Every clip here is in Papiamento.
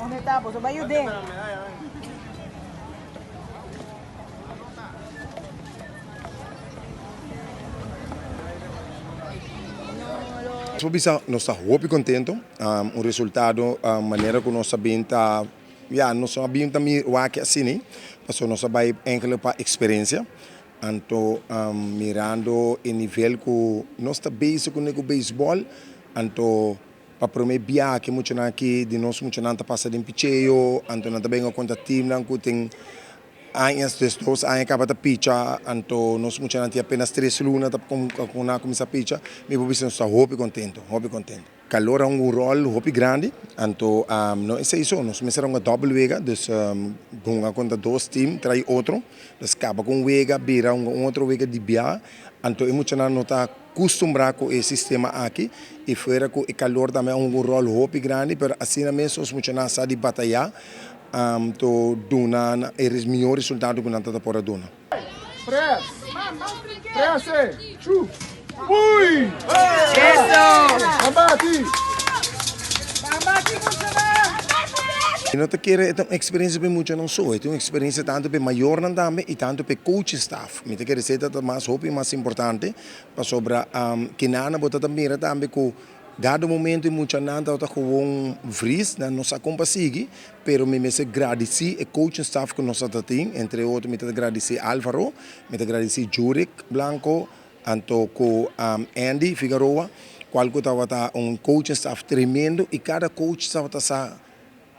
Unda e ta? Boso bai yud'é. Nos por bisa nos ta hopi contento, un resultado manera cu nos a bin ta, ya nos no a bin ta wak asina, pasobra nos a bay enkele pa experiencia, anto mirando e nivel cu nos ta bezig cune cu beisbol, anto pa prome biaha cu e muchanan aki di nos muchanan ta pasa den picheo, anto nan ta benga contra teamnan cu tin Añas des dos aña kaba ta picha, anto nos muchanan tin apenas tres luna ta ku nan a kuminsá picha, mi por bisa nos ta hopi kontento, hopi kontento. Kalor a hunga un ròl hopi grandi, anto no esei so, nos mester a hunga dòbel wega, dus hunga kontra dos tim trai otro, dus kaba ku un wega bira hunga un otro wega di bia, anto e muchanan no ta kustumbrá ku e sistema aki i fuera ku e kalor tambe a hunga un ròl hopi grandi, pero asina mes nos muchanan sa di batayá. To duna nan e mihó resultado ku nan ta por a duna. Press! Presse! Chu! Ui! Bambati! Mi no ta kere e ta un eksperensia pa e muchanan so, e ta un eksperensia tantu pa e mayornan tambe i tantu pa e coaching staff. Mi ta kere esei ta mas hopi mas importante pasobra kinan bo ta ta mira tambe ku Dado momento e muchanan tabata gewoon vries, nan no sa kon pa sigui, pero mi mester gradisí e coaching staff ku nos tabata tin, entre otro mi ta gradisí Alvaro, mi ta gradisí Jurick Blanco, anto ku Andy Figaroa, kual ku tabata un coaching staff tremendo i kada coach tabata sa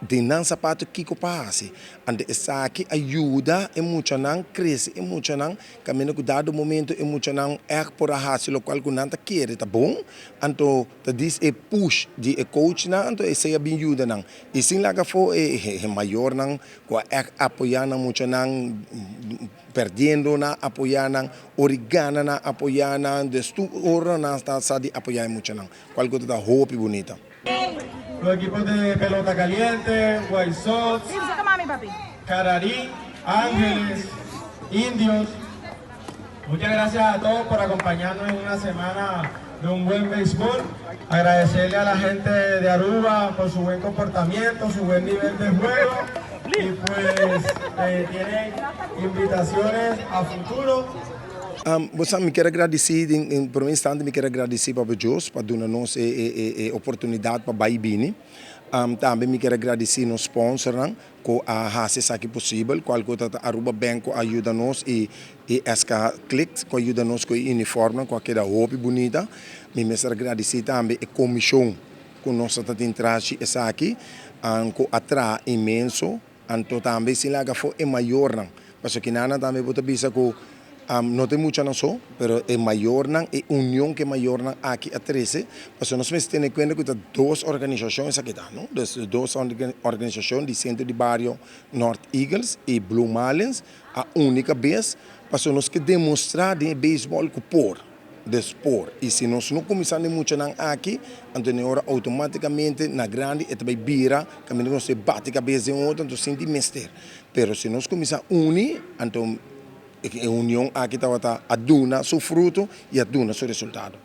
Den nan sapato kiko pa hasi. Anto esaki a yuda e muchanan krese e muchanan kaminda ku dado momento e muchanan ègt por a hasi lokual ku nan ta kere ta bon. Anto ta dis e push di e coachnan anto esei a bin yuda nan. I sin laga afó e mayornan ku a ègt apoyá nan muchanan pèrdiendo nan a apoyá nan, ora i gana nan a apoyá nan. Dus tur ora nan ta sa di apoyá e muchanan kual ku ta hopi bunita. Los equipos de Pelota Caliente, White Sox, Cararí, Ángeles, Indios. Muchas gracias a todos por acompañarnos en una semana de un buen béisbol. Agradecerle a la gente de Aruba por su buen comportamiento, su buen nivel de juego. Y pues eh, tienen invitaciones a futuro. Bo sa, mi kier a gradisí, den en primer instante mi kier a gradisí Papa Dios pa duna nos e e e oportunidat pa bai bini. Tambe mi kier a gradisí nos sponsornan ku a hasi esaki posibel, kual ku ta Aruba Bank ku a yuda nos i i SK Clicks ku a yuda nos ku e uniformnan ku a keda hopi bunita. Mi mester a gradisí tambe e komishon ku nos ta tin tras di esaki, ku a traha inmenso. Anto tambe sin laga afó e mayornan, pasobra kinanan tambe bo ta bisa ku no ta e muchanan so, pero e mayornan, e union ku e mayornan aki a trese, pasobra nos mester tene kuenta ku ta dos organisashon esaki ta, no? Dus dos organisashon di Sentro di Bario North Eagles i Blue Marlins a uni kabes pasobra nos ke demostrá den e beisbòl ku por. Des por. I si nos no kuminsá den muchanan aki, anto den ora outomátikamente na grandi e ta bai bira kaminda ku nos ta bati kabes den otro, anto sinti mester. Pero si nos kuminsá uni, anto e union aki tabata a duna su fruto i a duna su resultado.